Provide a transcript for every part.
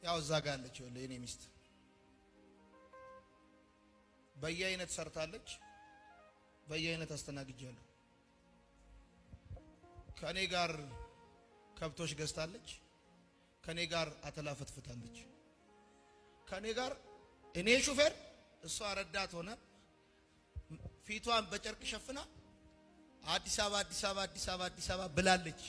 ያው እዛ ጋር አለች። ይኸውልህ የኔ ሚስት በየአይነት ሰርታለች፣ በየአይነት አስተናግጃለሁ። ከኔ ጋር ከብቶች ገዝታለች፣ ከኔ ጋር አተላ ፈትፍታለች። ከኔ ጋር እኔ ሹፌር እሷ ረዳት ሆነ ፊቷን በጨርቅ ሸፍና አዲስ አበባ አዲስ አበባ አዲስ አበባ አዲስ አበባ ብላለች።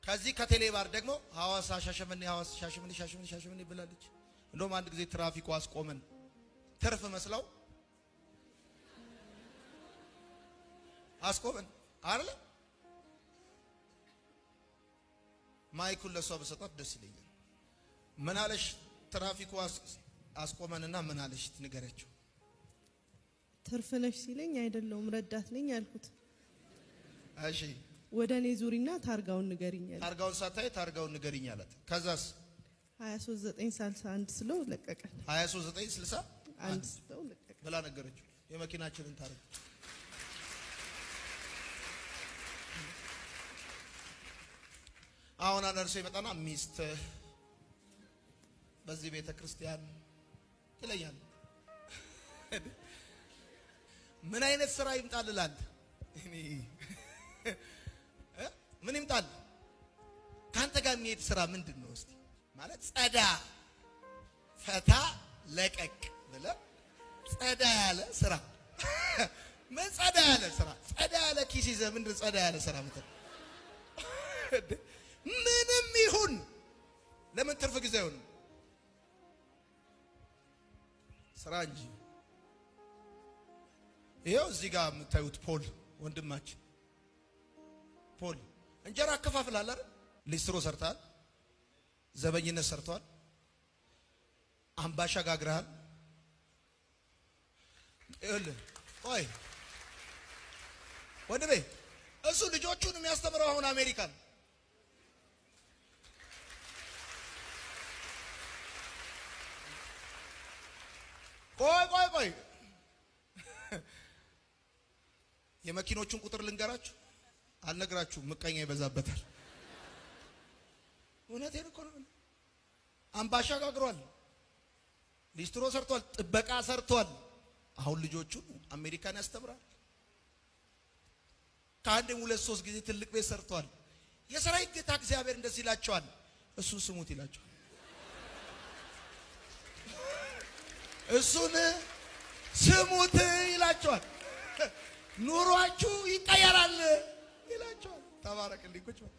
ከዚህ ከቴሌባር ደግሞ ሐዋሳ ሻሸመኔ ሐዋሳ ሻሸመኔ ሻሸመኔ ሻሸመኔ ብላለች። እንደውም አንድ ጊዜ ትራፊኩ አስቆመን፣ ትርፍ መስለው አስቆመን አይደለ? ማይኩን ለሷ በሰጣት ደስ ይለኛል። ምን አለሽ? ትራፊኩ አስቆመንና ምን አለሽ ንገረችው። ትርፍ ነሽ ሲለኝ አይደለሁም ረዳት ነኝ አልኩት። እሺ ወደ እኔ ዙሪና ታርጋውን ንገሪኝ አለ። ታርጋውን ሳታይ ታርጋውን ንገሪኝ አላት። ከዛስ 23961 ስለው ለቀቀን። 23961 አንድ ስለው ለቀቀን ብላ ነገረችው የመኪናችንን ታርጋ። አሁን አንድ ሰው ይመጣና ሚስት በዚህ ቤተ ክርስቲያን ይለኛል። ምን አይነት ስራ ይምጣል እላለሁ። እኔ ምን ይምጣል? ካንተ ጋር የሚሄድ ስራ ምንድን ነው? እስቲ ማለት ጸዳ ፈታ ለቀቅ ብለህ ጸዳ ያለ ስራ ምን ጸዳ ያለ ስራ ጸዳ ያለ ኪስ ይዘህ ምንድን ጸዳ ያለ ስራ ምንም ይሁን ለምን ትርፍ ጊዜ አይሆንም? ስራ እንጂ። ይኸው እዚህ ጋር የምታዩት ፖል ወንድማችን ፖል እንጀራ አከፋፍላል አይደል? ሊስትሮ ሰርተሃል፣ ዘበኝነት ሰርተዋል፣ አምባሻ ጋግረሃል። ይኸውልህ ቆይ ወንድሜ እሱ ልጆቹን የሚያስተምረው አሁን አሜሪካን ቆይ ቆይ ቆይ የመኪኖቹን ቁጥር ልንገራችሁ አልነግራችሁም፣ ምቀኛ ይበዛበታል። እውነቴን እኮ ነው። አምባሻ ጋግሯል፣ ሊስትሮ ሰርቷል፣ ጥበቃ ሰርቷል። አሁን ልጆቹን አሜሪካን ያስተምራል። ከአንድም ሁለት ሶስት ጊዜ ትልቅ ቤት ሰርቷል። የሰራዊት ጌታ እግዚአብሔር እንደዚህ ይላቸዋል፣ እሱን ስሙት ይላቸዋል። እሱን ስሙት ይላቸዋል። ኑሯችሁ ይቀየራል ይላቸዋል። ተባረክልኝ። ቁጭ በል።